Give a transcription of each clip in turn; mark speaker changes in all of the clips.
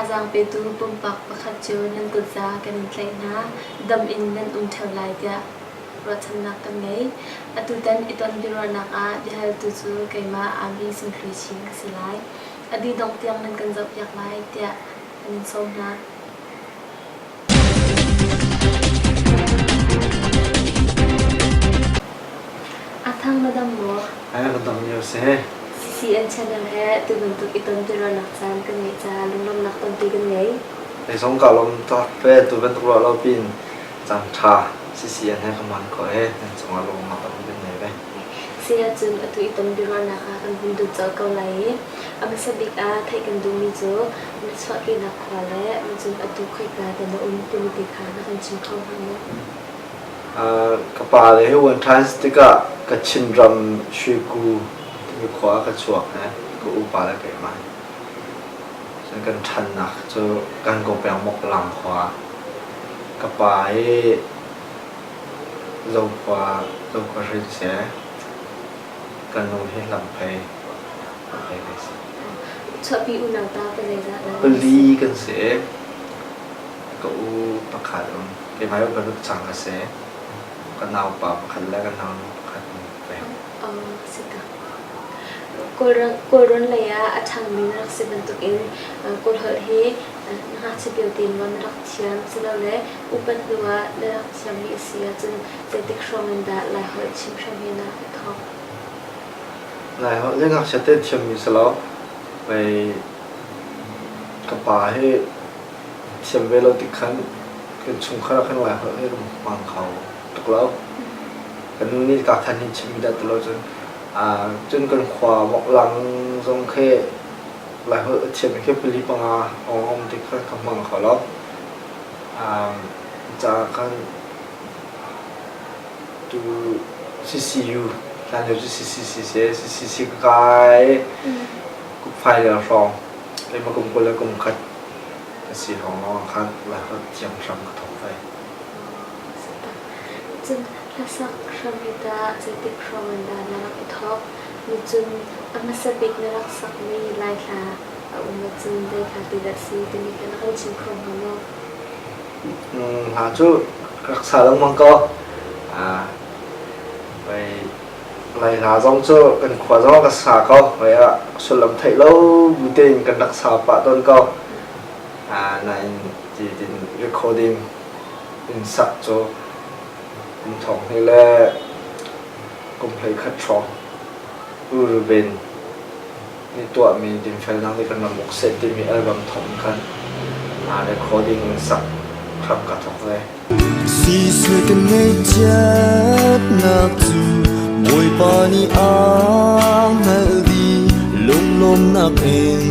Speaker 1: Thazaang petu pumpak pakhat cu nan kutza kan in tlaih hna. Dam in nan um ṭheo lai tiah ruahchannak kan ngei. Atutan i ton biaruahnak ah biahaltu cu keimah Ami Sunghlui Chin ka si lai. A dihdongh tiang nan kan zohpiak lai tiah kan in sawm hna. A thang na dam maw?
Speaker 2: Ai ka dam lio si.
Speaker 1: CCN channel he tu bantuk i ton biaruahnak caan kan ngeih caah lunglawmhnak tampi kan ngei.
Speaker 2: Kei zong ka lawm tak ve tu bantuk ruah lo pin caan ṭha CCN he ka hman khawh i nan cungah lawmhnak tampi kan ngei ve.
Speaker 1: Si ahcun atu i ton biaruahnak ah kan hun dut colh ko lai i a hmasa bik ah theih kan duhmi cu na chuahkehnak khua le cun atu khoika dah na um timi te kha na kan chim kho hnga maw?
Speaker 2: Ka pa le hi uan ṭhan si tikah Kachin ram Shweku timi khua ah ka chuak he ka upa le keimah. Cun kan ṭhannak cu Gangaw peng Moklang khua. Ka pa hi Zokhua Zokhua hrin si. Ka nu hi Lamphei Lamphei ka si.
Speaker 1: Chuahpi unau ta pa zeizah dah?
Speaker 2: Pali kan si. Ka u pakhat um. Keimah hi bantuk cang ka si. Ka naupa pakhat le ka naunu pakhat um ve.
Speaker 1: Si tak. Kawlrawn lei ah a ṭhangmi na rak si bantukin Kawlholh hi na ngakchia lio tein maw na rak thiam silole upat hnu ah na rak thiammi a si ahcun zeitik hrawng in dah Laiholh chim hram hi na rak i thawk?
Speaker 2: Laiholh hi ngakchia te thiammi si lo. Mei ka pa hi thiam ve lo tik khan kan chungkhar ah khan Laiholh hi kan hmang kho tuk lo. Kan nu nih ka khan hin chimmi dah ti lo cun cun kan khua Moklang zong khi Laiholh a thiammi khi pali panga a um ti khan ka hmang kho lo. Caah khan tu CCU hlan lio cu CCC si CCC ka kai kutfai le hrawng keimah kum 20 le kum khat ka si hrawng lawng khan Laiholh thiam hram ka thawk ve.
Speaker 1: Cun hlasak hram hi tah zeitik hrawng in dah na rak i thawk? Nicun a hmasa bik na rak sakmi Lai hla a um ahcun zei hla ti dah si timi kha na kan chim kho hnga maw?
Speaker 2: Hla cu rak sa lengmang ko. Lai hla zong cu kan khua zong ka sa ko. Hoi ah sullam theih lo bu tein kan rak sa pah tawn ko. Nain ti tin recording in sak cu kum thong hnih le kum 11 hrawng U Ruben nih tuahmi dinfelnak nih kan ram uk seh timi album thawng khan recording in sak hram ka thawk ve.
Speaker 3: Siseh kan ngaihchiatnak cu Bawipa nih a hngalh dih lunglawmnak in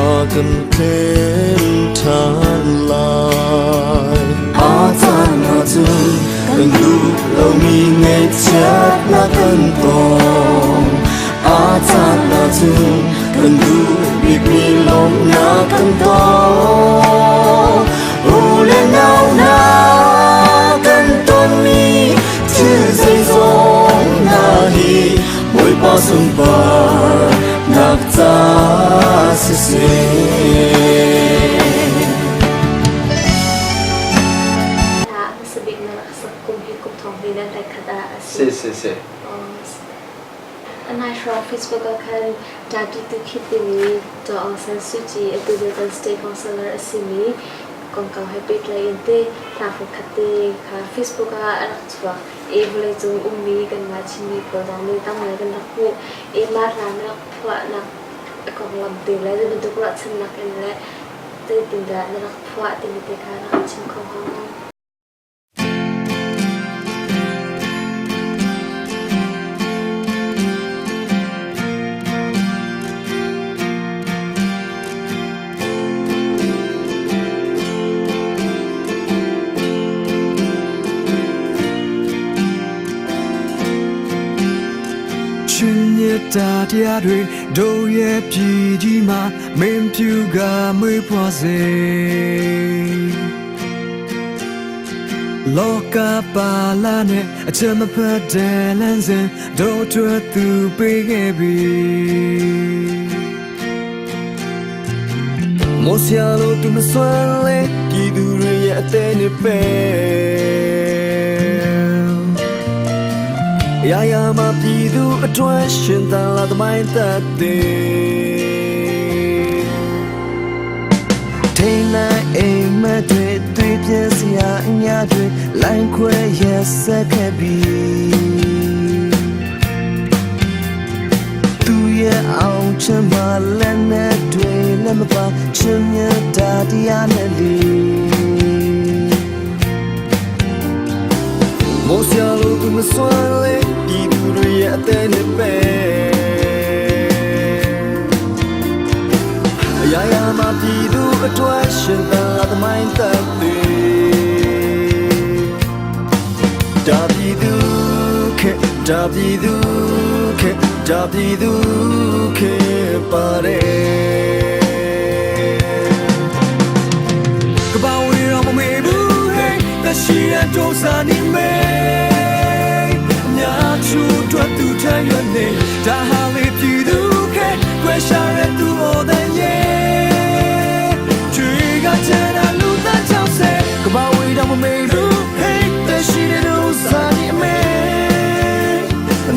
Speaker 3: a kan thlen ṭhan lai. A caan ahcun kan duh lomi ngaihchiatnak kan tong. A caan ahcun kan duh bikmi lawmhnak kan tong. U le nau hna kan tonmi thil zeizong hna hi Bawipa sunparnak ca siseh.
Speaker 1: Hmasa bik na rak sak kum hi kum thong hnih le 11 ah a si.
Speaker 2: Si si si.
Speaker 1: Nai hrawng Facebook ah khan Tati Tukhit timi Daw Aung San Suu Kyi atu kan state councilor a simi kongkau he pehtlaih in te hla fungkhat te kha Facebook ah a rak chuak i vawleicung ummi kanmah Chinmi pawl zong nih tam ngai kan rak hmuh i mah hla na rak phuahnak a konglam te le zei bantuk ruahchannak in le zeitindah na rak phuah timi te kha na kan chim kho hnga maw?
Speaker 3: တာတရားတွေတို့ရဲ့ပြည်ကြီးမှာမင်းပြူကမွေးဖွားစေလောကပါလာနဲ့အချက်မဖတ်တဲ့လမ်းစဉ်တို့ထွက်သူပေးခဲ့ပြီ။ မောဆရာလို့သူမစွမ်းလဲပြည်သူတွေရဲ့အသေးနဲ့ပဲရာရာမှာပြည်သူအတွက်ရှင်သန်လာသမိုင်းသက်တဲ့ ထိန်လိုက်အိမ်မက်တွေတွေးပြစရာအညာတွေလိုင်းခွဲရက်ဆက်ခဲ့ပြီသူရဲ့အောင်ချမ်းမလက်နဲ့တွေလည်းမပါချင်မြတ်တာတရားနဲ့လေမောဆရာလို့သူမစွမ်းလေပြည်သူတွေရဲ့အသေးနဲ့ပဲ အရာရာမှာပြည်သူအတွက်ရှင်သန်လာသမိုင်းသက်သေဒါပြည်သူခေဒါပြည်သူခေဒါပြည်သူခေပါတယ်ကဘာဝီရောမမေဘူး hey တရှိရတော့စာနေမေညာချူတွတ်သူထမ်းရွက်နေဒါဟာလေပြည်သူခေခွဲရှာရသူအော်တဲ့ရဲ့ချွေကချင်တာလူသားချောင်းစေကဘာဝီတော့မမေဘူး hey တရှိရတော့စာနေမေ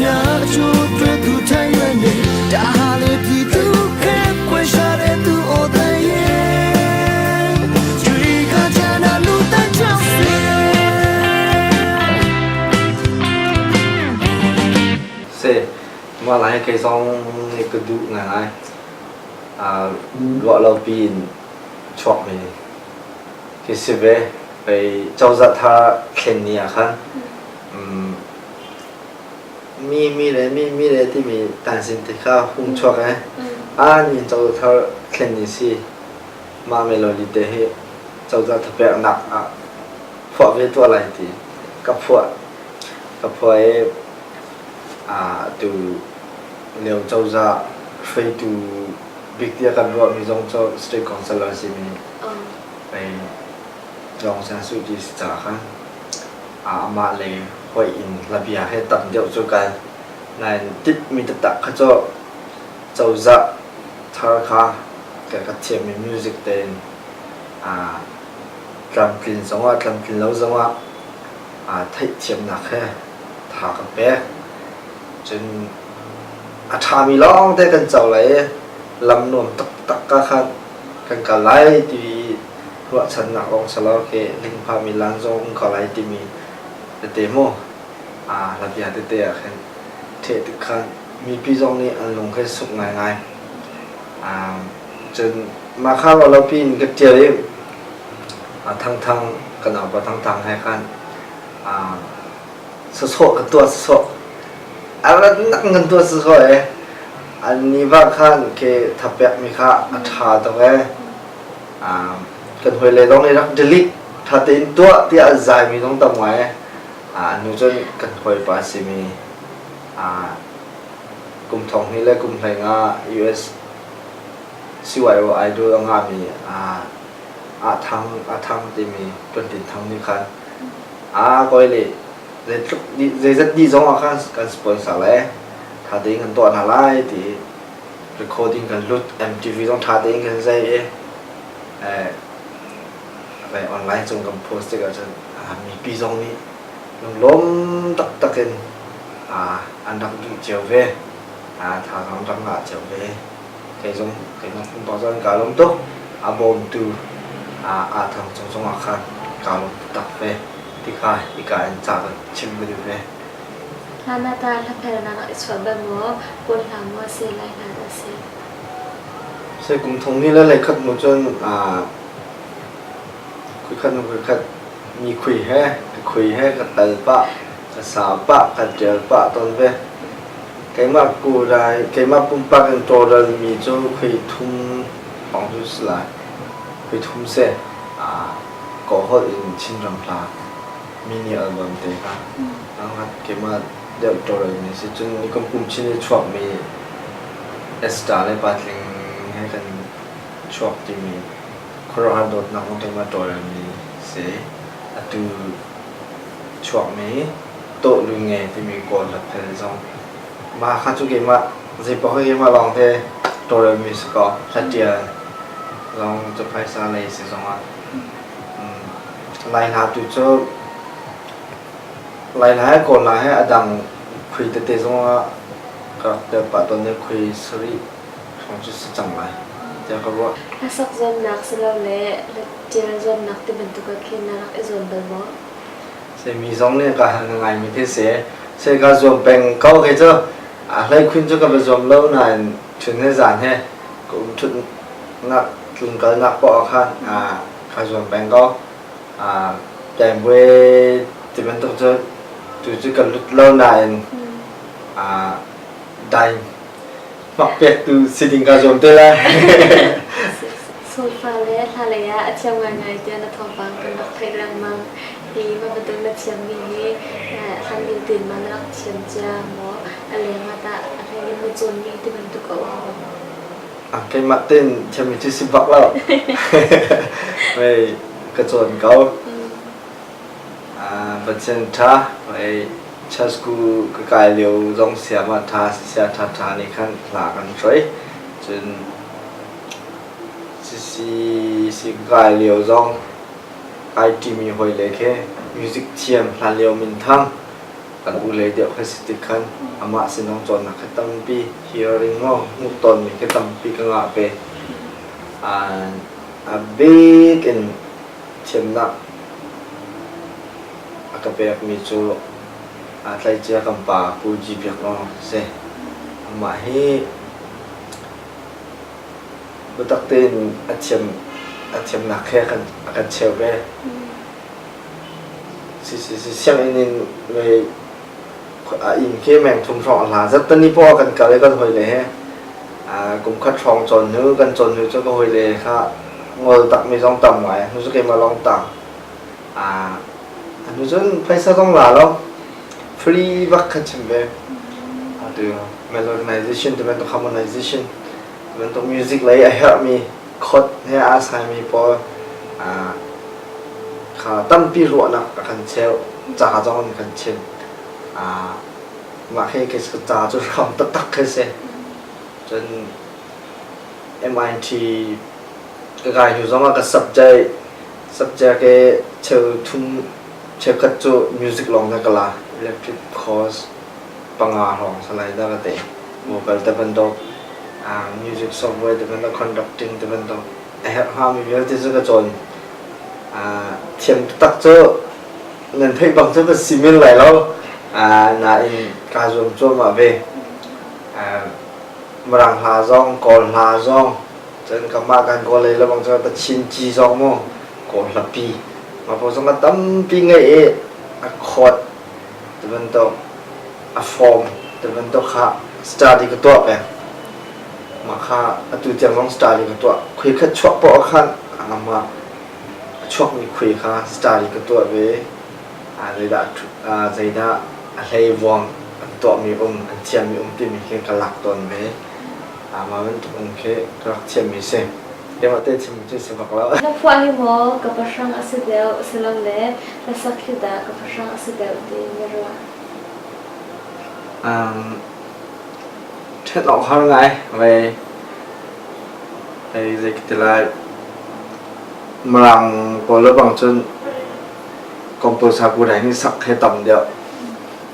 Speaker 3: ညာချူတွတ်သူထမ်းရွက်နေဒါဟာလေပြည်သူခေခွဲရှာရသူအော်တဲ့ရဲ့ချွေကချင်တာလူသားချောင်းစေ
Speaker 2: Se mah lai kei zong nih ka duh ngaingai. Ruah lo piin chuakmi khi si ve. Pei cozah thar thlen ni ah khan mi mi le mi mi le timi tansin te kha hung chuak eh. A ni cozah thar thlen ni si. Mah melody te hi cozah thapeknak ah phuah ve tuah lai ti ka phuah. Ka phuah i atu lio cozah hruaitu bik tiah kan ruahmi zong cu State Councilor simi pei Aung San Suu Kyi si caah khan amah le hawi in hlabia he tam deuh cu kal nain titmi taktak kha cu cozah thar kha ka thiammi music tein tlamtlin zongah tlamtlin lo zongah theihthiamnak he tha ka pek. Cun a ṭhami lawngte kan co lai i lam nuam taktak ka khan kan kal lai ti ruahchannak lawng si lo khi lingphami lan zong um ko lai timi tete mu hlabia tete ah khin ṭheh tik khan mipi zong nih an lung khi suk ngaingai. Cun mah kha ruahlopi in ka ṭial i Thangthang ka naupa Thangthang he khan sawsawh ka tuah sawsawh a rat nak kan tuah sawsawh e an ni va khan ke thapek mi kha a ṭha tuk e kan hawile zong nih rak delete ṭha tein tuah tiah an zai mi zong tam ngai e nu cun kan hawipa simi kum thong hnih le kum hlei nga US CYO idol a ngahmi Ah Thang Ah Thang timi Tuan Tin Thang nih khan a kawi le zeitluk zeizat dih zong ah khan kan sponsor le tha tein kan tuah hna lai ti recording kan lut MTV zong tha tein kan zai i eh, online cung kan post tikah cun mipi zong nih lunglawm taktak in an rak duh cio ve thazaang rak ngah cio ve. Kei zong keimah pumpak zong kaa lawm tuk. A bawmtu aa thang cung zongah khan kaa lawm taktak ve. Ti kha hika in ca kan chim ka duh ve.
Speaker 1: Hlan ah tah hlaphel na rak i chuah bal maw? Kawl hla maw a si, Lai hla dah a si?
Speaker 2: Sai kum thong ni le leikhat hnu cun khuikhat hnu khuikhat mi khui he ka khui he ka tal pah, ka sa pah, ka ṭial pah tawn ve. Keimah kurai, keimah pumpak in tawlrelmi cu khui thum hrawng cu si lai. Khui thum seh. Kaw holh in Chinram hla mini album te kha keimah deuh tawlrelmi si. Cun nikum kum chin i chuakmi Esther le Patling he kan chuak timi khuaruahhar dawtnak zong keimah tawlrelmi si. Atu chuakmi tawhlu nge timi Kawl hlaphel zong mah kha cu keimah zeipaoh hi keimah lawng te tawlrelmi si kaw hlaṭial. Zong cu phaisa lei si zongah Lai hla tu cu Lai hla he Kawl hla he a dang khui tete zongah ka rak tel pah tawn i khui sarih hrawng cu si cang lai tiah ka ruah.
Speaker 1: Hlasak zuamnak silole hlaṭial zuamnak ti bantuk ah khin na rak i zuam bal maw?
Speaker 2: Mi zong nih ka hal ngaimi khi si. Sai ka zuam peng ko khi cu a hleikhun cu ka va zuam lo nain chun he zan he ka um ṭhutnak tlunkalnak poah ah khan ka zuam peng ko. Taingbuai ti bantuk cu tu cu ka lut lo nain dai hmak pektu si ding ka zuam te lai.
Speaker 1: Solfa le hla lei ah a thiam ngaingai tiah na thawngpang kan rak theih lengmang. Hi mah bantuk na thiammi hi hlanlio tein ma na rak thiam cia maw? A leng ah tah a hlei in na cawnmi ti bantuk a um maw?
Speaker 2: Keimah tein thiammi cu si bak lo. Mei ka cawn ko. Pathian ṭha mei church school ka kai lio zong siama ṭha sia ṭha ṭha nih khan hla kan hruai. Cun CCC ka kai lio zong kai ṭimi hawile khi music thiam hlanlio minthang kan ule deuh khi si tik khan amah sinong cawnnak khi tampi hearing maw hmuh tawnmi khi tampi ka ngah ve. A bik in thiamnak a ka pekmi cu aa tleicia kan pa Pu G Biak Aung a si. Amah hi biatak tein a thiam a thiamnak he a kan cheu ve. Sianginn in mei a inn khi meng thum hrawng a hla. Zattani poah kan kal i kan hawile he kum khat hrawng cawn hnu kan cawn hnu cu ka hawile kha ngol takmi zong tam ngai. Hnu cu keimah lawng tang. Hnu cun phaisa zong la lo. Free bak kha chim ve. Atu melodization ti bantuk harmonization ti bantuk music lei a herhmi chord he aa saimi pawl kha tampi ruahnak a kan cheuh. Ca zong an kan chimh. Mah khi ca cu hram taktak khi si. Cun MIT ka kai hnu zongah ka subject subject i cheu thum cheukhat cu music lawng na ka la electric course panga hrawng salai dah ka ti. Vocal te bantuk music software te bantuk conducting te bantuk a herh hngami vialte cu ka cawn. Thiam taktak cu nan theih bang cu ka si men lai lo. Nain kaa zuam cuahmah ve. Mirang hla zong, Kawl hla zong, cun kanmah kan Kawl lei lebang cu Kachin ci zong mu, Kawl hlapi. Mah pawl zong a tampi ngeih i a chord ti bantuk, a form ti bantuk kha study ka tuah peng. Mah kha atu tiang zong study ka tuah. Khui khat chuak poah khan amah a chuakmi khui kha study ka tuah ve. Zeidah zeidah a hleivuang an tuahmi um, an thiammi um timi khi ka lak tawn ve. Mah bantuk in khi ka rak thiammi si. Keimah te chim cu si bak lo.
Speaker 1: Na phuah hi maw ka pahrang a si deuh silole hlasak hi dah ka pahrang a si deuh tiin na ruah?
Speaker 2: Ṭhen awk har ngai. Vei zei ka ti lai. Mirang pawl le bang cun composer bu hi sak he tam deuh.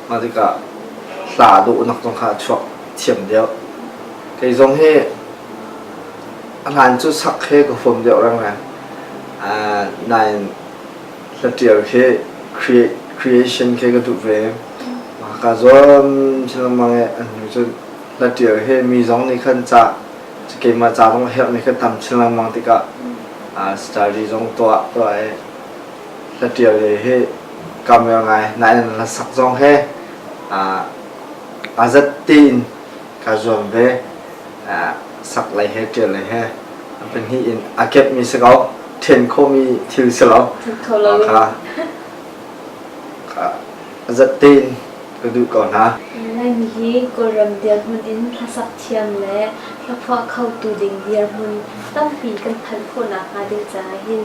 Speaker 2: Mah tikah hla dawhnak zong kha a chuak thiam deuh. Kei zong hi a hlan cu sak he ka huam deuh rengreng. Nain hlaṭial khi creation khi ka duh ve. Mah ka zuam chin lengmang i an hnu cun hlaṭial hi mi zong nih khan ca keimah ca zong a herhmi kha tam chin lengmang tikah study zong tuah tuah i hlaṭial hi kaa mer ngai. Nain hlasak zong he aa zat tein kaa zuam ve. Sak lei he ṭial lei he a pahnih in a kepmi si ko. Ṭhen khawhmi thil si lo. Kha a zat tein ka duh ko hna.
Speaker 1: Laimi hi Kawlram dirhmun in hlasak thiam le hlaphuah khotu ding dirhmun tampi kan phanh khawhnak hnga ding caah hin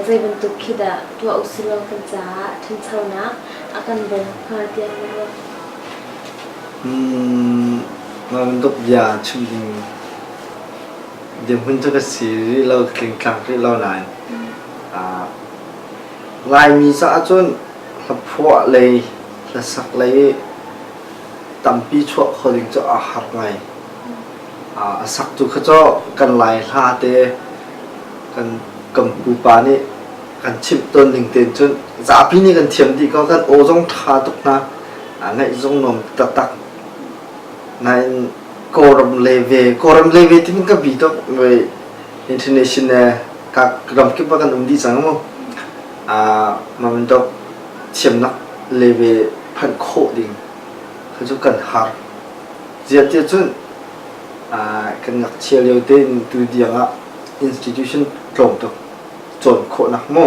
Speaker 1: zei bantuk khi dah tuah usilaw kan caah ṭhanchonak a kan bawmh hnga tiah na ruah?
Speaker 2: Mah bantuk bia chim ding Dirhmun cu ka si rih lo, tlingtlak rih lo nain Laimi caah cun hlaphuah lei, hlasak lei tampi chuah kho ding cu aa har ngai. A saktu kha cu kan Lai hla te kan kan pupa nih kan chimh tawn ning tein cun zapi nih kan thiam dih ko, kan aw zong ṭha tuk hna, ngaih zong nuam taktak. Nain Kawlram le ve, Kawlram le ve timi ka bi tuk international ka ramkip ah kan um dih cang mu. Mah bantuk thiamnak le ve phanh khawh ding kha cu kan har. Ziah tiah cun kan ngakchia lio tein tu tiang ah institution tlawm tuk cawn khawhnak mu.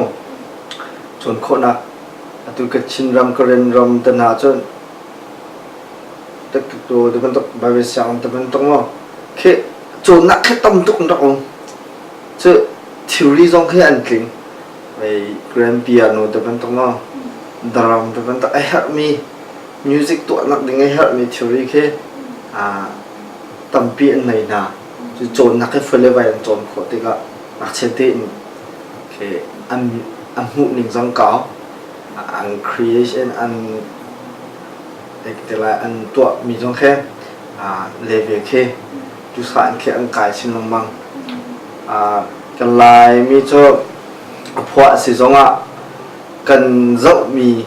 Speaker 2: Cawn khawhnak atu Kachin ram, Karen ram te hna cun tu bantuk Bible sianginn te bantuk maw khi cawnnak khi tam tuk an rak um. Cu theory zong khi an tling. Mei grand piano te bantuk maw drum te bantuk a herhmi music tuahnak ding a herhmi theory khi tampi an nei hna. Cu cawnnak hi fale vai an cawn khawh tikah ngakchia tein khi an an hmuh ning zong kau an creation an an tuahmi zong khi level khi tusa in khi an kai chin lengmang. Kan Laimi cu a phuah si zongah kan zohmi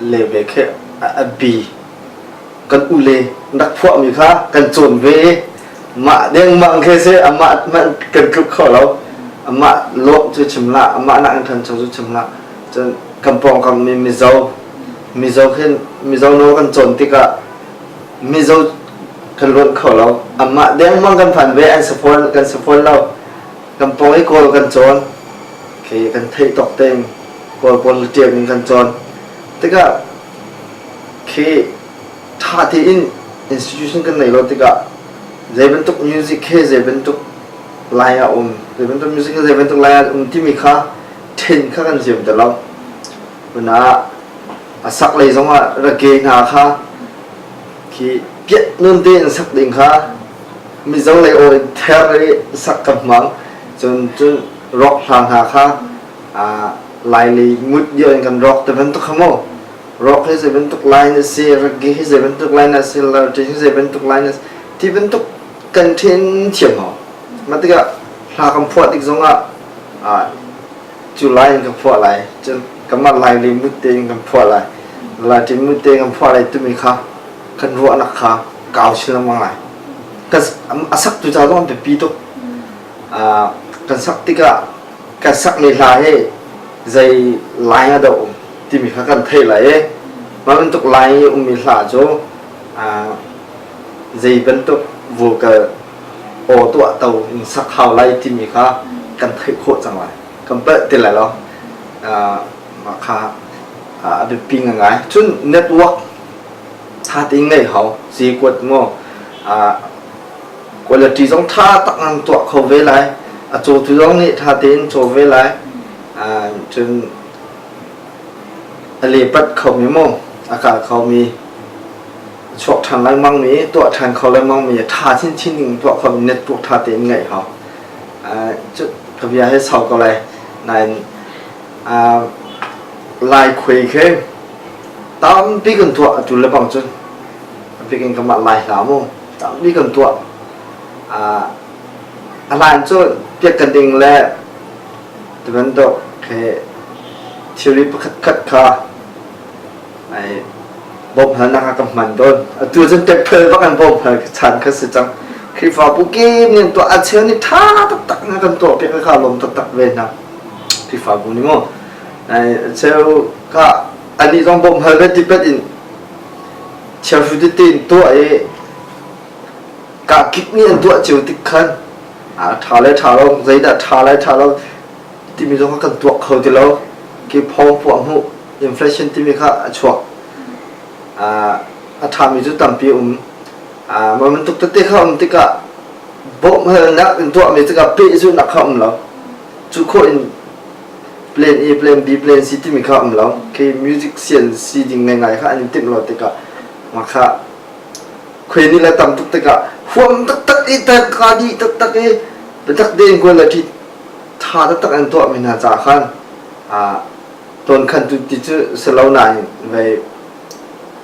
Speaker 2: level khi a bi. Kan ule rak phuahmi kha kan cawn ve i mah dengmang khi si amah hmanh kan tluk kho lo. Amah lawh cu chim hlah, amah nak in ṭhancho cu chim hlah. Cun kan pawngkam mi Mizo Mizo khin Mizo nawl kan cawn tikah Mizo kan luan kho lo. Amah dengmang kan phan ve an support kan support lo. Kan pawng i Kawl kan cawn. Khi kan theih tawk tein Kawl pawl tiang in kan cawn. Tikah khi ṭha tein institution kan neih lo tikah zei bantuk music he zei bantuk lai ah um zei bantuk music he zei bantuk lai ah um timi kha ṭhen kha kan thiam ti lo. Huna a sak lei zongah reggae hna kha khi piat nun tein sak ding kha Mizo lei aw in ther i sak ka hmang. Cun cun rock hla hna kha Lai lei ngut deuh in kan rock te bantuk kha mu. Rock hi zei bantuk line a si, reggae hi zei bantuk line a si, latin hi zei bantuk line a si, ti bantuk kan ṭhen thiam hau. Mah tikah hla kan phuah tik zongah cu lai in kan phuah lai cun kanmah lai le mut tein kan phuah lai Latin mut tein kan phuah lai timi kha kan ruahnak kha kau chin lengmang lai kan a saktu ca zong an biapi tuk kan sak tikah kan sakmi hla hi zei lai ah dah um timi kha kan theih lai i mah bantuk lai i ummi hla cu zei bantuk vocal aw tuahto in sak hau lai timi kha kan theih khawh cang lai kan palh ti lai lo mah kha a biapi ngai cun network tha tein ngeih hau zikuat maw quality zong tha tak ngang tuah kho ve lai a cawtu zong nih tha tein caw ve lai cun a lepat khomi maw a kal khomi chuak ṭhan lengmangmi tuah ṭhan kho lengmangmi ṭha chinchin in tuah khomi network ṭha tein ngeih hau. Cu ka bia hi sau ko lai nain Lai khuai khi tampi kan tuah atu le bang cun a bik in kanmah Lai hla mu tampi kan tuah. A hlan cu piak kan ding le ti bantuk khi thilri pakhat khat kha ai bawmhhalnak ah ka hman tawn. Atu cun tekphel bak in bawmhhal chan kha si cang. Khrihfabu kim nih an tuah a cheu nih ṭha taktak in kan tuah piak kha lawm taktak ve hna. Khrihfabu nih mu. Ai a cheu ka anih zong bawmhhal ve ti pet in chiahru tete in tuah i ka kip nih an tuah cio tik khan a ṭha le ṭha lo zeidah ṭha lai ṭha lo timi zong kha kan tuak kho ti lo. Ki phawng puah hmuh inflation timi kha a chuak. A ṭhami cu tampi a um. Mah bantuk tete kha um tikah bawmhhalnak in tuahmi tikah pehzulhnak kha um lo. Cu khawh in plan A, plan B, plan C timi kha um lo. Khi music sian si ding ngaingai kha an in timh lo tikah mah kha khuai nih le tam tuk tikah Huam taktak i ka dih taktak i biatak tein quality ṭha taktak an tuahmi hna caah khan tawnkhantu ti cu si lo nain vei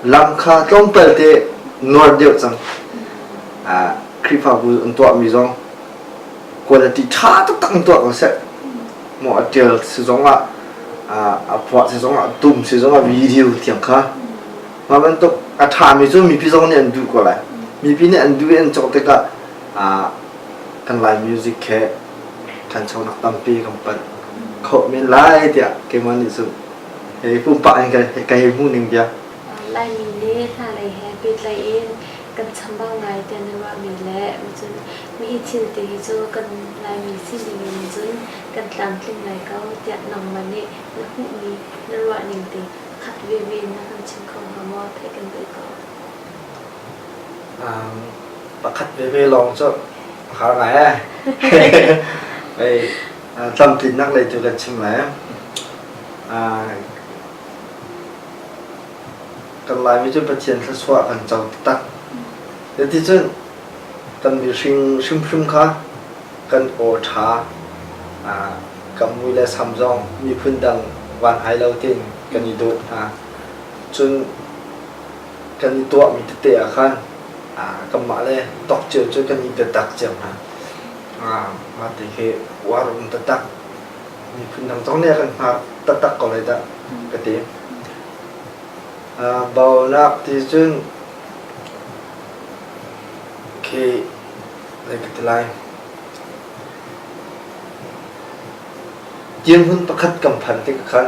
Speaker 2: lam kha tlawmpal te nuar deuh cang. Khrihfabu an tuahmi zong quality ṭha taktak in tuah ko seh. Maw a ṭial si zongah a phuah si zongah tum si zongah video tiang kha mah bantuk a ṭhami cu mipi zong nih an duh ko lai. Mipi nih an duh i an cawk tikah kan Lai music he ṭhanchonak tampi kan panh khawh men lai tiah keimah nih cun hei pumpak in ka hei hmuh ning bia.
Speaker 1: Laimi nih hna lei he pehtlaih in kan chambau ngai tiah na ruahmi le cun mihi thil te hi cu kan Laimi sining in cun kan tlamtling lai ko tiah nangmah nih na hmuhmi na ruah ning te khat veve in na kan chim kho hnga maw theih kan duh ko.
Speaker 2: Pakhat veve lawng cu har ngai eh. Ei tlamtlinnak lei tu kan chim lai. Kan Laimi cu Pathian thluachuah kan co taktak. Cuticun kan mihring hrimhrim kha kan aw ṭha, kan mui le sam zong miphun dang van ai lo tein kan i dawh hna. Cun kan i tuahmi tete ah khan kanmah le tawk cio cu kan i biatak cio hna. Mah ti khi uar um taktak. Miphun dang zong nih a kan hngak taktak ko lai dah ka ti. Baunak ti cun khi zei ka ti lai. Dirhmun pakhat kan phan tik khan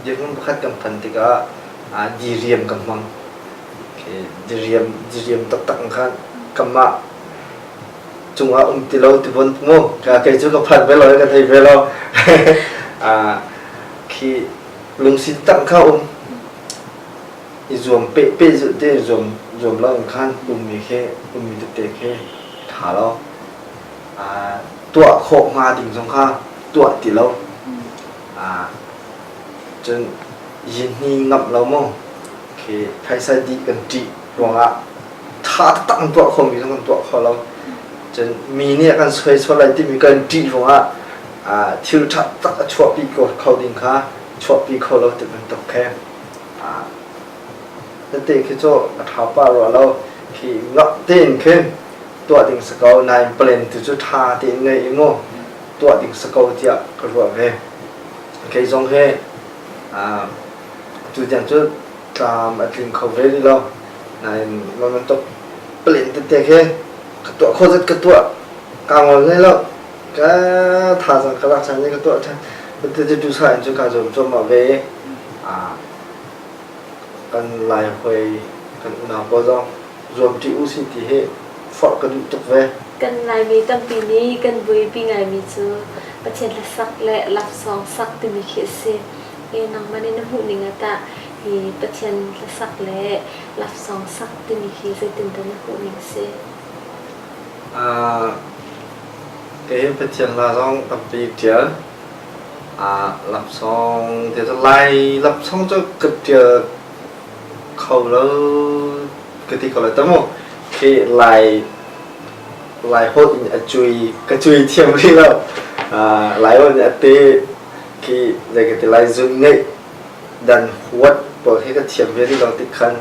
Speaker 2: dirhmun pakhat kan phan tikah diriam kan hmang. Diriam diriam taktak khan kanmah cungah um ti lo ti bon mu ka kei cu ka phan ve lo ka thei ve lo khi lungsi tak kha um i zuam pe pe zu te zuam zuam lo khan ummi khi ummi tete khi tha lo tuah khawh hnga ding zong kha tuah ti lo cun yinhni ngamh lo mu khi phaisa dih kan ṭih ruangah ṭha taktak in tuah khomi zong kan tuah kho lo. Cun mi nih a kan suai lai timi kan ṭih ruangah thil ṭha tak a chuahpi kho ding kha chuahpi kho lo ti bantuk khi tete khi cu a ṭha pah rua lo. Khi ngak tein khin tuah ding si ko nain plan tu cu ṭha tein ngei i mu tuah ding si ko tiah ka ruah ve. Kei zong hi tu tiang cu tlam a tling kho ve rih lo. Nain mah bantuk palen tete khi ka tuah khawh zat ka tuah kaa ngol hlei lo. Ka thazaang ka lak ṭhan i ka tuah ṭhan. Tete duhsah in cun kaa zuam cuahmah ve i kan Lai hawi kan unau pawl zong zuamṭi usih ti hi forh ka duh tuk ve.
Speaker 1: Kan Laimi tampi nih kan buaipi ngaimi cu Pathian hlasak le laksawng sak timi khi a si. Nangmah nih na hmuh ning ah tah hi Pathian hlasak le laksawng sak timi khi zeitindah na hmuh ning a si?
Speaker 2: Kei hi Pathian hla zong tampi ṭial. Laksawng te cu Lai laksawng cu ka ṭial kho lo ka ti ko lai ta mu. Khi Lai Lai holh in a cui ka cui thiam rih lo. Lai holh in a te khi zei ka ti lai zun ngeih dan huat pawl khi ka thiam ve rih lo tik khan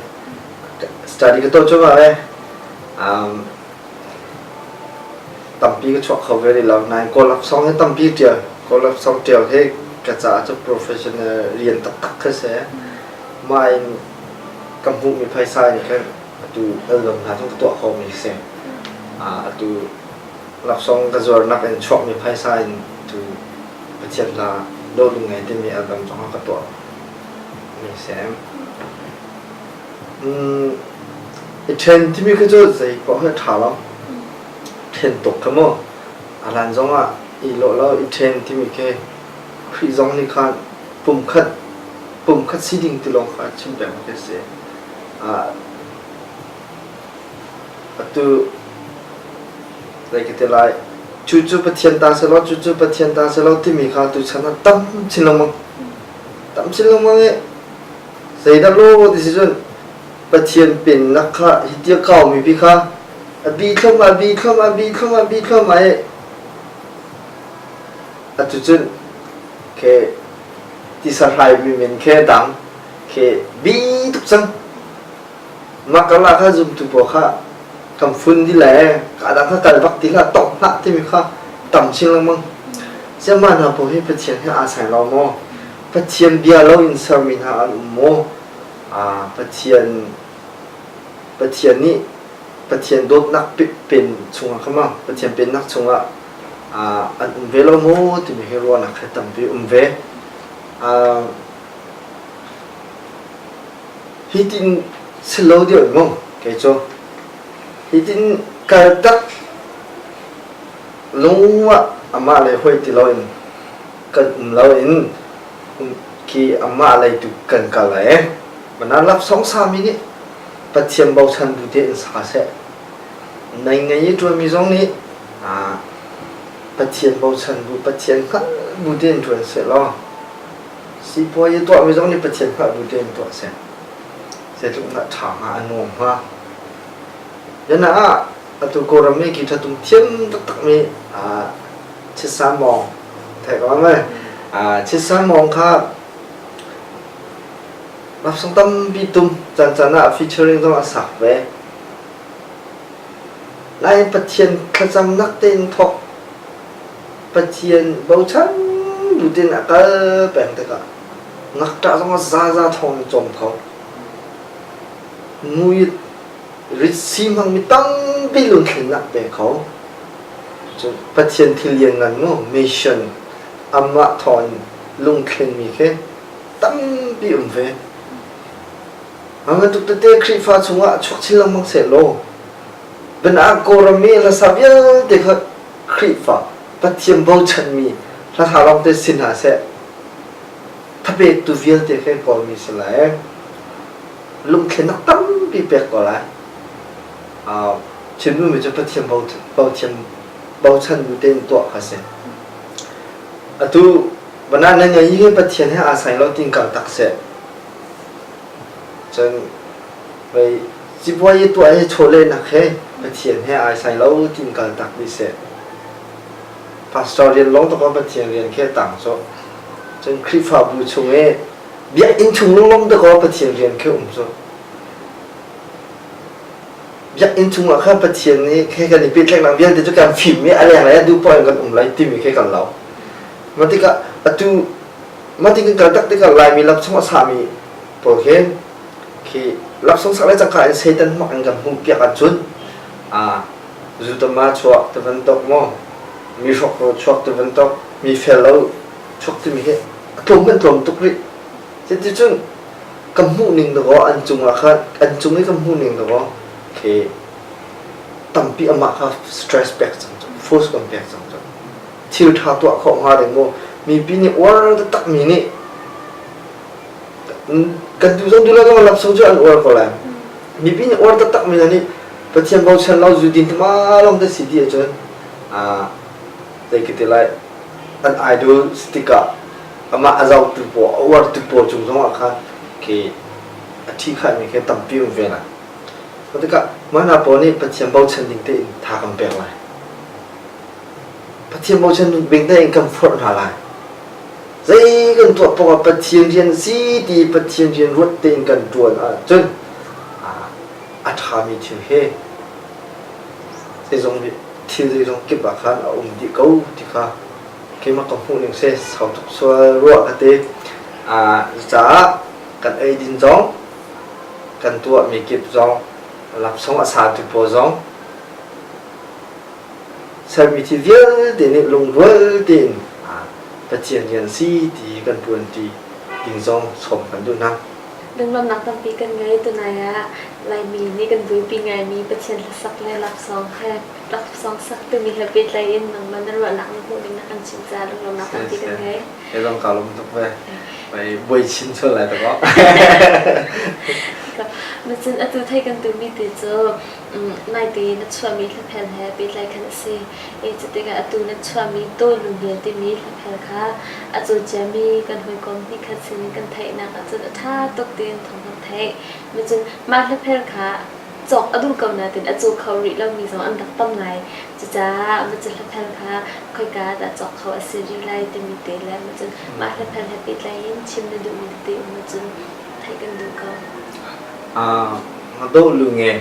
Speaker 2: study ka tuah cuahmah ve. Tampi ka chuak kho ve rih lo nain Kawl laksawng hi tampi ṭial. Kawl laksawng ṭial hi ka caah cu professional rian taktak khi si. Mah in ka hmuhmi phaisa in khan atu album hna zong ka tuah khomi si. Atu laksawng ka zuarnak in chuakmi phaisa in tu Pathian hla dawh lung ngei timi album zong ka tuah mi si. I ṭhen timi khi cu zei paoh hi a ṭha lo. Ṭhen tuk kha mu. A hlan zong ah i lawh lo i ṭhen timi khi Khrih zong nih khan pumkhat pumkhat si ding ti lawng kha a chim peng khi a si. Atu zei ka ti lai cu cu Pathian ta selaw cu cu Pathian ta selaw timi kha tuchan ah tam chin lengmang tam chin lengmang i zeidah law ti si cun Pathian pennak kha hi ti a kaumi pi kha A bi thluahmah, bi thluahmah, bi thluahmah, bi thluahmah i atu cun khi tisa hrai mi min khi dang khi bi tuk cang. Mah karlak kha zumtu pawl kha kan fun dih le ka dang kha kal bak ti hlah tongh hlah timi kha tam chin lengmang. Ziah hna pawl hi Pathian he aa sai lo maw? Pathian bia lo in sermi hna an um maw? Pathian Pathian nih Pathian dawtnak pen chungah kha ma Pathian pennak chungah an um ve lo maw timi hi ruahnak he tampi um ve. Hitin si lo deuh maw kei cu hitin kal tak lung ah amah lei hoih ti loin kan um loin khi amah lei tu kan kal ai. Mana laksawng sami nih Pathian bochan bu tein sa seh. Nei ngei i ṭuanmi zong nih Pathian bochan bu, Pathian hngalh bu tein ṭuan seh law Sipuazi tuahmi zong nih Pathian hngalh bu tein tuah seh. Zeitluk dah ṭha hnga, a nuam hnga. Biana ah atu Kawlram i guitar tum thiam taktakmi Chisan Mawng theih ko mei? Chisan Mawng kha laksawng tampi tum caan ah featuring zong a sak ve. Nain Pathian thlacamnak tein thawk Pathian bochan bu tein a kal peng tikah ngakṭah zong a zaza thawng in cawm kho. Mui ritsi hmangmi tampi lungthlinnak pe kho. Cun Pathian thil lianngan mu mission amah thawng in lungthlenmi khi tampi um ve. Mah bantuk tete Khrihfa chungah chuak chin lengmang sehlaw bianaah Kawlram i hlasa vialte kha Khrihfa Pathian bochanmi hla lawngte si hna seh thapektu vialte khi Kawlmi si lai. Lungthlinak tampi pek ko lai. Chinmi cu Pathian bochan bu tein tuah kha si. Atu bana nan ngai hi Pathian he aa sai lo tin kal tak seh. Cun vei cibuai i tuah hi chawlehnak he Pathian he ai sai lo tin kal tak dih seh. Pastor rian lawng tuk Pathian rian khi tang cu. Cun Khrihfabu chung i biakinn chung lunglawm dakaw Pathian rian khi um cu. Biakinn chungah khan Pathian nih khi kan i pehtlaihnak vialte cu kan fim i a lenglei ah duh poah in kan um lai timi khi kan lo. Mah tikah atu mah ti kan kal tak tikah Laimi lamchung a sahmi pawl khi khi laksawng sak le cangka in Satan hmak in kan hmuh piak ahcun zutama chuak ti bantuk maw mi hrawkro chuak ti bantuk mi fel lo chuak timi hi a tlawm kan tlawm tuk rih. Cuticun ka hmuh ning dakaw an cungah khan an cung i ka hmuh ning dakaw khi tampi amah kha stress pek cang cu force kan pek cang cu thil ṭha tuah khawh hnga ding mu mipi nih uar taktak mi nih kan duh zong duh lo zong lamsung cu an uar ko lai mipi nih uar taktak mi nih Pathian bochan lo zu din tama long te si ti ahcun zei ka ti lai an idol si tikah amah a zohtu pawl a uartu pawl cung zongah khan khi a ṭhi khanmi khi tampi um ve lai. Tikah mah hna pawl nih Pathian bochan ding tein tha kan pek lai. Pathian bochan ding tein kan forh hna lai. Zei kan tuah paoh ah Pathian rian si ti Pathian rian ruat tein kan ṭuan ahcun a ṭhami thil he zeizong thil zeizong kip ah khan a um dih ko ti kha keimah ka hmuh ning si sau tuk sual ruah ka ti. Cucaah kan eidin zong kan tuahmi kip zong lamsung a satu pawl zong sermi thil vialte nih lungrual tein Pathian rian si ti kan ṭuanṭi ding zong sawm kan duh hna.
Speaker 1: Lunglawmhnak tampi kan ngei. Tunai ah Laimi nih kan buaipi ngaimi Pathian hlasak le laksawng he laksawng sak timi he pehtlai in nangmah na ruahnak na hmuh ning na kan chimh caah lunglawmhnak tampi kan ngei.
Speaker 2: He zong kaa lawm tuk ve. Mai buai chin sual lai tak
Speaker 1: Macun atu thei kan duhmi ti cu naite na chuahmi hlaphel he pehtlai khan a si. I cutikah atu na chuahmi Tawlu Hnial timi hlaphel kha a caw ciami kan hawikom hnihkhat sinin kan theihnak ahcun a ṭha tuk tiin thawng kan theih. Macun mah hlaphel kha. Cawk a duh ko nain a caw kho rih lomi zong an rak tam ngai. Cucaah macun hlaphel kha khoika dah cawk kho a si rih lai timi te le macun mah hlaphel he pehtlai in chim na duhmi tete um ahcun theih kan duh ko.
Speaker 2: Dawh lu nge.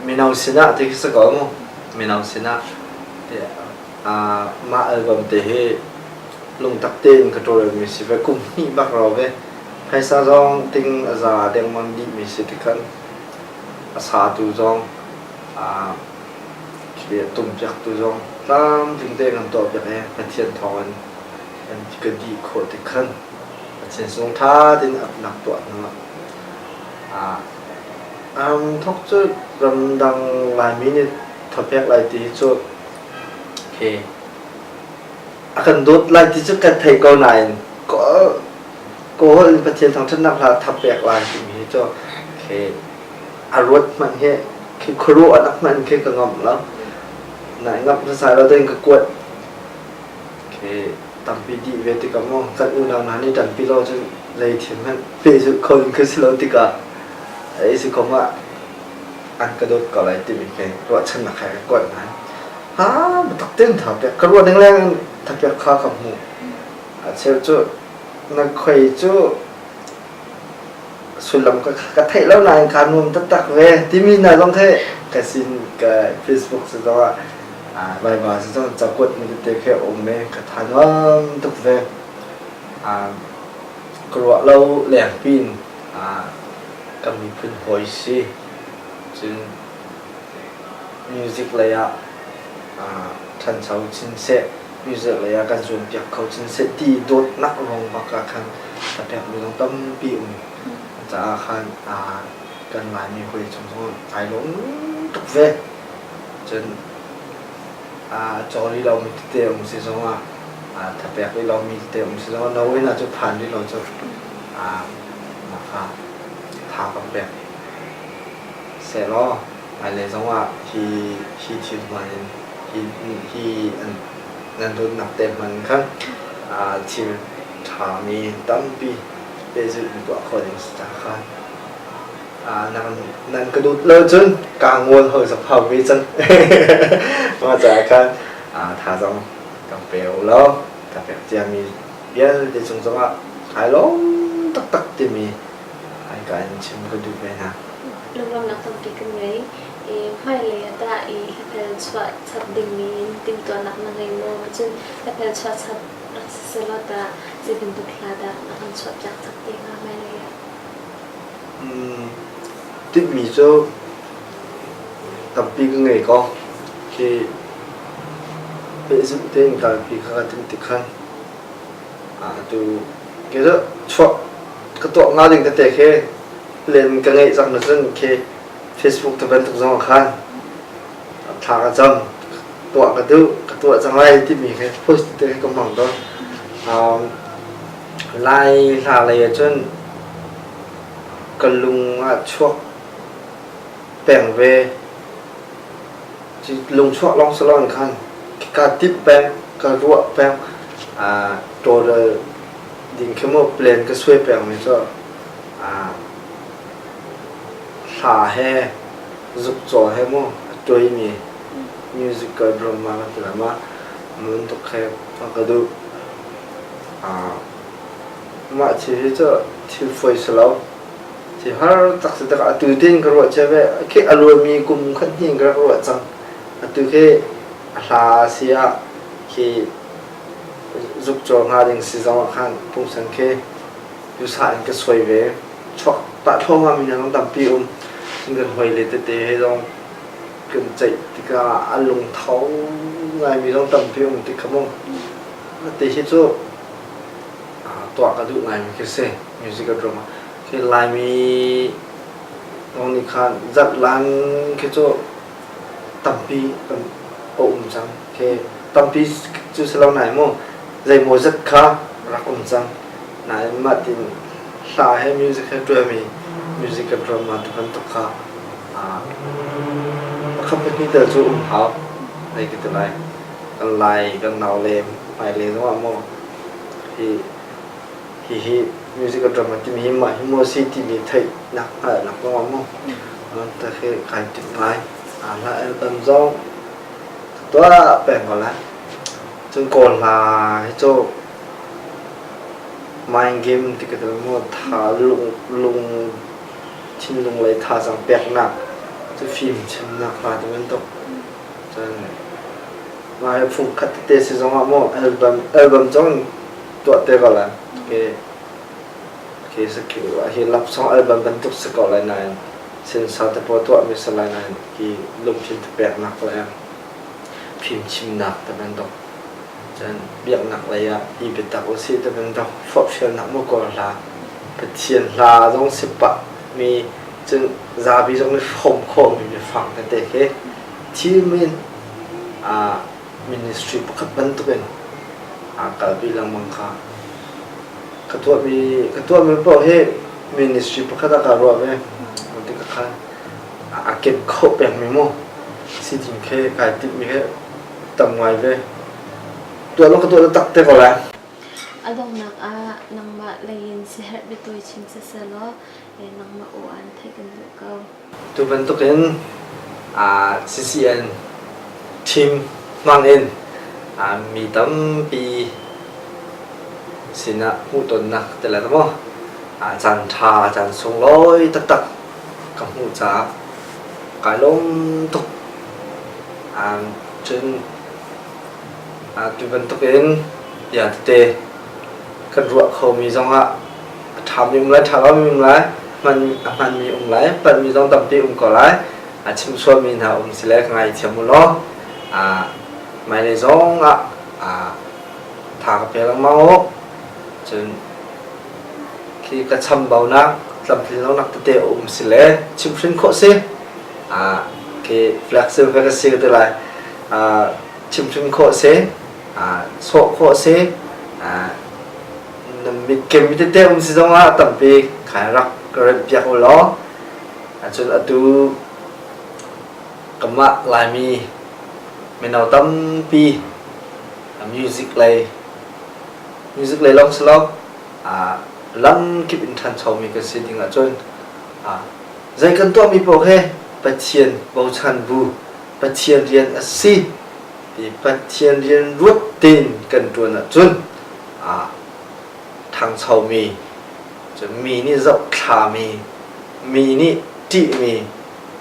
Speaker 2: Mino sinah ti khi si ko mu. Mino sinah mah album te hi lungtak tein ka ṭawlmi si ve. Kum hnih bak rau ve. Phaisa zong ting a za dengmang dihmi si tikhan a satu zong tumpiaktu zong tlamtling tein kan tuahpiak i Pathian thawngin kan ka dih khawh tikhan Pathian sung ṭha tein apnak tuah hnu ah thawk cu ramdang Laimi nih thapek lai ti hi cu khi a kan dawt lai ti cu kan theih ko nain Kawl in Pathian thangṭhatnak hla thapek lai timi hi cu khi a ruat hmanh hi khi khuaruahnak hmanh khi ka ngamh lo. Nai ngamh hmasa lo tein ka kuat. Khi tampi dih ve tikah maw kan unau hna nih ṭanpi lo cun zei thil hmanh pehzulh kho ding khi si lo tikah ei si kom ah an ka dawt ko lai timi khi ruahchannak he ka kuat hna. Ha biatak tein thapek ka ruah ning leng in thapek kha ka hmuh. A cheu cu na khoi cu sullam ka theih lo nain kaa nuam taktak ve timi hna zong khi ka sin ka Facebook si zongah Viber si zong cakuat mi tete khi a um i ka tha nuam tuk ve. Ka ruah lo lengpi in kan miphun hawi si. Cun music lei ah ṭhancho chin seh, music lei ah kan zuampiak kho chin seh ti dawtnak ruang bak ah khan ka pekmi zong tampi um. Caah khan kan Laimi hawi chung zong ai lawm tuk ve. Cun caw rih lomi tete um si zongah thapek rih lomi tete um si zongah no in ah cu phan rih lo cu mah kha tha kan pek sehlaw hmailei zongah hi hi thil hman in hi hi nan dawtnak te hman khan thil ṭhami tampi pehzulh in tuah khawh ding si caah khan Nan ka dawt lo cun kaa ngawl hoi zok hau ve cang. Mah caah khan thazaang kan pe u law ka pek ciami vialte cung zongah kai lawm taktak timi hika in chim ka duh ve hna.
Speaker 1: Lunglawmhnak tampi kan ngei. I hmailei ah tah i hlaphel chuah chap dingmi in timhtuahnak na ngei maw? Cun hlaphel chuah chap rak si selaw tah zei bantuk hla dah na kan chuahpiak chap te hnga hmailei ah?
Speaker 2: Tinhmi cu tampi ka ngei ko. Khi pehzulh tein kalpi kha ka timh tik khan atu kei cu chuah ka tuah hnga ding tete khi plan ka ngeih cang na cun khi Facebook te bantuk zong ah khan thla ka cam tuah ka duh ka tuah cang lai timi khi post tete khi ka hmang tawn. Lai hla lei ahcun ka lung ah chuak peng ve. Lungchuak lawng si loin khan kaa timh peng, ka ruah peng. Tawlrel ding khi mu plan ka suai pengmi cu hla he zukcaw he mu a tuaimi musical drama kan ti lai ma bantuk he ka duh. Mah thil hi cu thil fawi si lo. Thil har tak si tikah atu tiin ka ruah cia ve. Khi a luanmi kum khat hnih in ka rak ruah cang. Atu khi a hla si ah khi zukcaw hnga ding si zong ah khan pungsan khi duhsah in ka suai ve. Chuak pah thluahmah mi hna zong tampi um. Cun kan hawile tete he zong kan ceih tikah a lungtho ngaimi zong tampi um tik kha mu. Ti hi cu tuah ka duh ngaimi khi si musical drama. Khi Laimi zong nih khan zatlang khi cu tampi kan a um cang. Khi tampi cu si lo nain mu zeimaw zat kha rak um cang. Nain mah tin hla he music he ṭuaimi musical drama ti bantuk kha pakhat pahnih tel cu um hau. Hei ka ti lai. Kan lai kan naule hmailei zongah maw hi hihi musical drama timi hi mah hi maw si timi theihnak hngalhnak zongah maw ta khi kai timh ngai. Hla album zong tuah peng ko lai. Cun Kawl hla hi cu mind game ti ka tel maw tha lung lung thinlung lei thazaang peknak cu fim chimnak hla ti bantuk. Cun mah hi fungkhat tete si zongah maw album album zong tuah te ko lai. Ke ke hi love song album bantuk si ko lai nain sensa te pawl tuahmi si lai nain hi lungthin thapeknak le fimchimnak te bantuk cun biaknak lei ah i biatak usih te bantuk forhfialnak maw kawl hla Pathian hla zong si pah mi cun zapi zong nih hrawm khawhmi biafang tete khi thim in ministry pakhat bantukin aa kalpi lengmang kha ka tuahmi ka tuahmi paoh hi ministry pakhat ah kaa ruah ve. Ti ka khan a kep kho pengmi mu si ding khi kai timhmi hi tam ngai ve. Tuah lo ka tuah tak te ko lai.
Speaker 1: A donghnak ah nangmah lei in siaherh biatawi chim siseh law nangmah aw aan theih kan duh ko.
Speaker 2: Tu bantukin CCN team hmangin mi tampi sinah hmuhtonnak ti lai maw caan ṭha caan sunglawi taktak ka hmuh caah kai lawm tuk. Cun tu bantukin bia tete kan ruah khomi zongah. ṭhami um lai, ṭha lomi um lai, hman a hmanmi um lai, palhmi zong tampi um ko lai. A chim sualmi hna um si le ka ngaithiam u law hmailei zong ah tha ka pe lengmang u. Cun khi ka chambaunak tlamtlin lonak tete a um si le chimhhrin khawh si. Khi flexible ka si ka ti lai. Chimhhrin khawh si. Sawh khawh si. Na mitkem tete um si zongah tampi khai rak ka remh piak u law. Cun atu kanmah Laimi mino tampi music lei music lei lawng si lo lamkip in ṭhanchomi kan si ding ahcun zei kan tuahmi paoh hi Pathian bochan bu Pathian rian a si ti Pathian rian ruat tein kan ṭuan ahcun ṭhangchomi cun mi nih zohthlami mi nih ṭihmi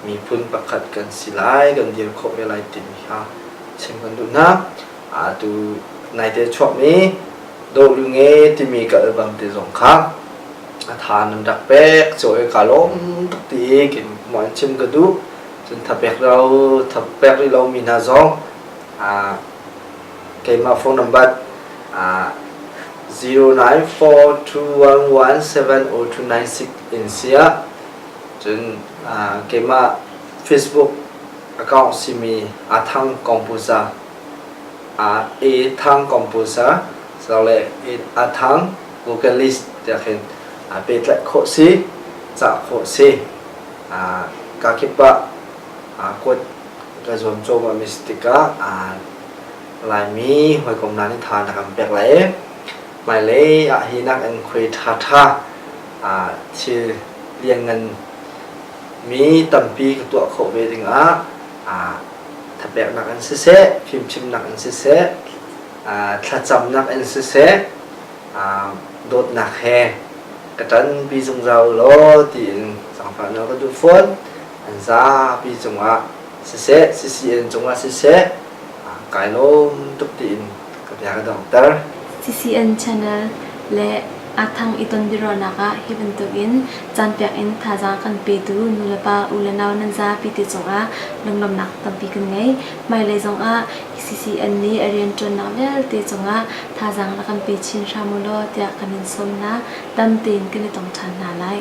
Speaker 2: miphun pakhat kan si lai kan dir khawh ve lai timi kha chim kan duh hna. Atu naite chuakmi Dawh Lu Nge timi ka album te zong kha a tha nan rak pek cawi ka lawm tuk ti kin mo an chim ka duh. Cun thapek lo thapek rih lomi hna zong keimah phone number 0942117096 in sia cun keimah Facebook account simi Athang Composer A Thang Composer le Athang Vocalist tiah khin pehtlaih khawh si cah khawh si. Kakip ah kuat ka zuam cuahmah mi si tikah Laimi hawikom hna nih tha na kan pek lai i hmailei ah hi nak in khui ṭhaṭha thil lianngan mi tampi ka tuah khawh ve dingah thapeknak in siseh, fimchimnak in siseh, thlacamnak in siseh, dawtnak he ka ṭanpi zungzal u law tiin zaangfah nawl ka duh fawn. An zapi cungah siseh, CCN cungah siseh, kai lawm tuk tiin ka bia ka donghter.
Speaker 1: CCN channel le Athang i ton biaruahnak ah hi bantukin caan pek in thazaang kan petu nulepa u le nau nan zapi te cungah lunglawmhnak tampi kan ngei. Hmailei zongah CCN nih a rianṭuannak vialte cungah thazaang rak kan pe chin hram u law tiah kan in sawm hna. Dam tein kan i tong ṭhan hna lai.